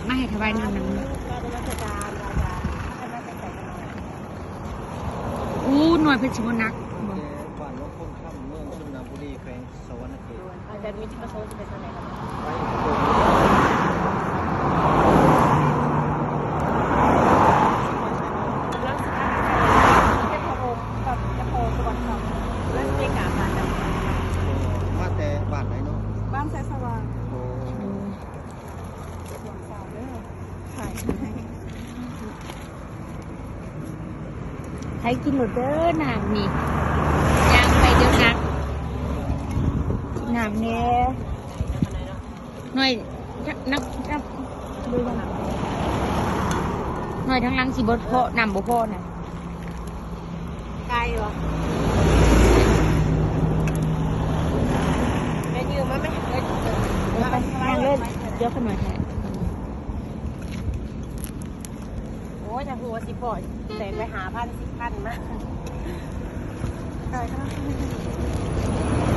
ມາໃຫ້ຖວາຍນ້ຳນຳ. ມານະມັດສະການອາຈານ. ມານະມັດສະການ. ອູ້ ໜ່ວຍເພິ່ນຊິບໍ່ໜັກບໍ່? ແຕ່ບ້ານໜອງຄົນຄຳ ເມືອງຊົນນະບູລີ ແຂວງສະຫວັນນະເຂດ. ໂດຍ ອາຈານມີຈຸດປະສົງຊິໄປທາງໃດ? ໄປ ກຳລັງຊິພາອາຈານໄປເກັບຜ້າຫົ່ມກັບເກັບຜ້າຫົ່ມກ່ອນເຂົ້າ ແລ້ວຊິໄປກາບພະອາຈານ. ມາແຕ່ບ້ານໃດເນາະ? ບ້ານໄຊສະຫວ່າງ. ໂອ້. ໃຜກິນໂລດເດີນ້ຳນີ້ ຍ່າງໄປເດີ ໜັກ ກິນນ້ຳແດ່. ໜ່ວຍ ໜັກ ໜັກ ໜ່ວຍທາງຫຼັງຊິບໍ່ພໍ ນ້ຳບໍ່ພໍນະ. ໄກບໍ່? ແມ່ນຢູ່ມາແມ່. ເອີ ໄປ ຍ່າງເລີຍ ດຽວຂ້ານ້ອຍໃຫ້. ໂອ້ຍ ຖ້າຮູ້ວ່າຊິພໍ້ ແຕກໄປຫ້າພັນ ສິບພັນມາ. ໄກຂະໜາດ.